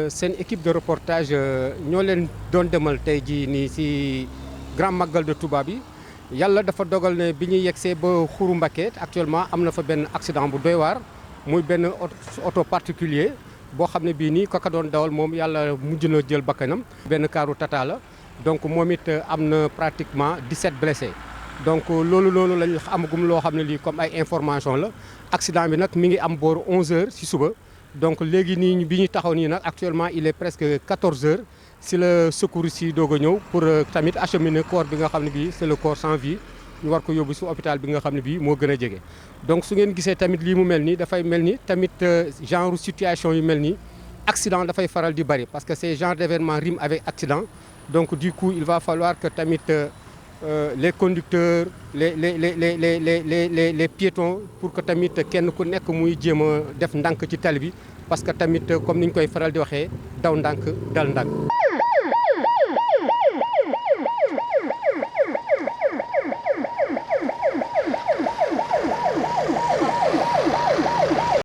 seen équipe de reportage ñoo leen doon demal tey jii nii ci Grand Magal de Touba bi yàlla dafa dogal ne bi ñuy yegsee ba Xuru Mbacké actuellement am na fa benn accident bu doy waar muy benn auto particulier boo xam ne bii nii kaka doon dawal moom yàlla mujj na jël bakkanam benn kaaru tata la donc moom it am na pratiquement 17 blessés donc loolu lañ amagum loo xam ne lii comme ay information la accident bi nag mi ngi am booru 11h ci suba. Donc léegi nii bi ñu taxaw nii nag actuellement il est presque 14h si le secours si doog a ñëw pour tamit acheminer corps bi nga xam ne bii c'est le corps sans vie ñu war ko yóbbu si hôpital bi nga xam ne bii moo gën a jege. Donc su ngeen gisee tamit lii mu mel nii dafay mel ni tamit genre situation yu mel nii accident dafay faral di bari parce que ces genre d'événement riment avec accident donc du coup il va falloir que tamit les conducteurs les piétons pour que tamit kenn ku nekk muy jéem a def ndànk ci tali bi parce que tamit comme ni ñu koy faral di waxee daw ndànk dal ndànk.